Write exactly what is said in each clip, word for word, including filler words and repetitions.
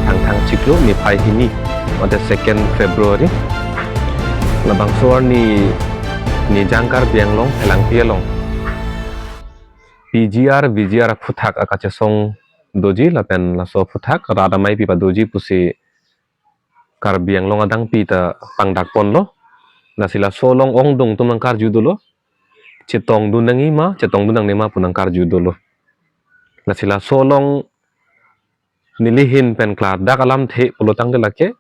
Thangthang chiklo niphai hini, mate second February. Labangso arni Nijang Karbi Anglong Phelangpi along P G R V G R aphuthak akachesong doji lapen laso aphuthak rat amei pi padoji pusi Karbi Anglong adangpi ta pangdakponlo. Lasi laso along ongdung atum nangkarju dolo. Chetongdun nangji ma, chetongdun nangne ma pu nangkarju dolo. Lasi laso along neli ahin pen klardak alamthe pulo tangte lake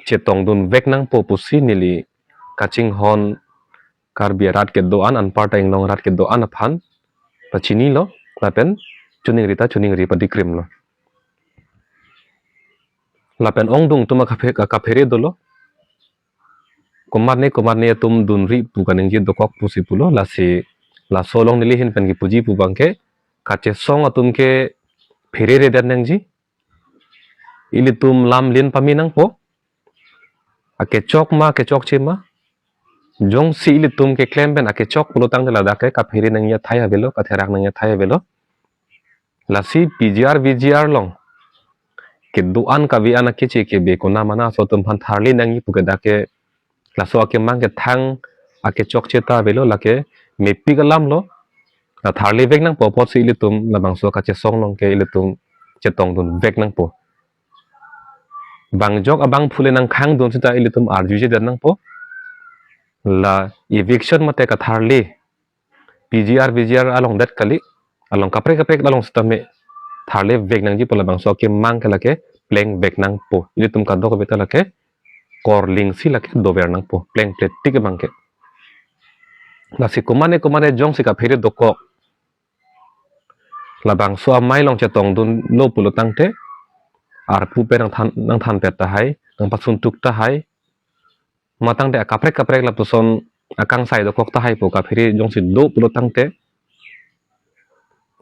chetongdun vek nangpo pusi neli kachinghon Karbi arat kedo-an anparta Inglong arat kedo-an aphan pachinilo lapen choningri ta choningri padikrimlo. Lapen ongdung atum akaphe-, akaphere dolo. Komatne komatne atum dunri pu kaningje dokok pusi pulo, lasi laso along neli ahin pen kipuji pu abangke kachesong atum ke phereredet nangji. Ilitum lam lin pame nangpo. Akechok ma, akechokche ma. Jongsi ilitum keklem pen akechok pulo tangte ladak ke kaphere nangji athai avelo, katherak nangji athai avelo. Lasi P G R V G R along kedo-an kave-an akeche kebe konamana aso atum aphan tharli nangji pu ke dak ke laso akemang kethang akechokche ta avelo, lake mepik alamlo. La tharli vek nangpo apotsi ilitum labangso kachesong along ke ilitum chetongdun vek nangpo. Bang jok abangphu le nangkhangdun seta ilitum arjujedet nangpo. La eviction mate katharli P G R V G R along det kali, along kaprek kaprek along sitame tharli vek nangji pu labangso akemang ke lake pleng vek nangpo. Ilitum kadokave ta lake korlingsi lake dover nangpo, plengpletik abangke. Lasi komatne komatne jongsi kaphere dokok, labangso amei along chetongdunlo pulo tangte, arpu pen nangthan, nangthanpet tahai, nangpasuntuk tahai, matangte akaprek kaprek lapuson akangsai dokok tahai pu kaphere jongsi do pulo tangte,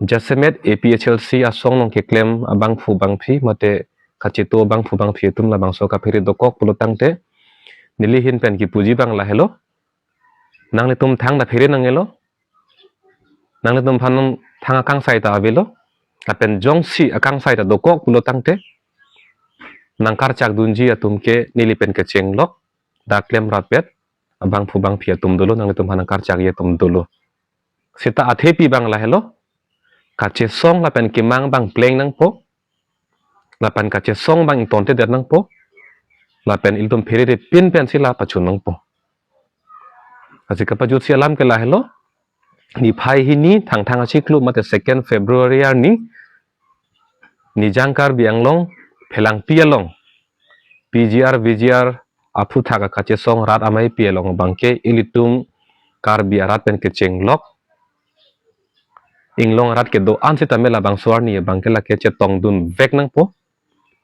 jasemet A P H L C asong along keklem abangphu bangphi mate kacheto abangphu bangphi atum labangso kaphere dokok pulo tangte, neli ahin pen kipuji abang lahelo. Nanglitum thangta phere nangjilo. Nanglitum aphan thang akangsai ta avelo. Lapen jongsi akangsai ta dokok pulo tangte, nangkarchakdunji atum ke neli pen kechenglok, dak klem rapet abangphu bangphi atum dolo, nanglitum aphan nangkarchakji atum dolo. Seta athepi abang lahelo, kachesong lapen kemang abang pleng nangpo, lapen kachesong abang ingtontedet nangpo, lapen ilitum pherere pin pensi la pachun nangpo. Lasi kapajutsi alam ke lahelo, niphai hini Thangthang achiklo mate second February arni, Nijang Karbi Anglong Phelangpi along P G R V G R aphuthak akachesong rat amei pi along abangke ilitum Karbi arat pen kechenglok, Inglong arat kedo-an sitame labangso arni abangke lake chetongdun vek nangpo,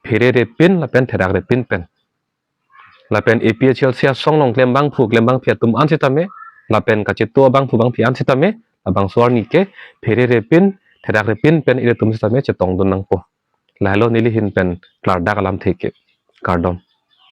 pherere pin lapen therakre pin pen. Lapen A P H L C asong along klem abangphu klem abangphi atum an sitame, lapen kacheto abangphu bangphi an sitame, labangso arni ke pherere pin, therakre pin pen ilitum sitame chetongdun nangpo. Lahelo neli ahin pen klardak alamthe ke. Kardom.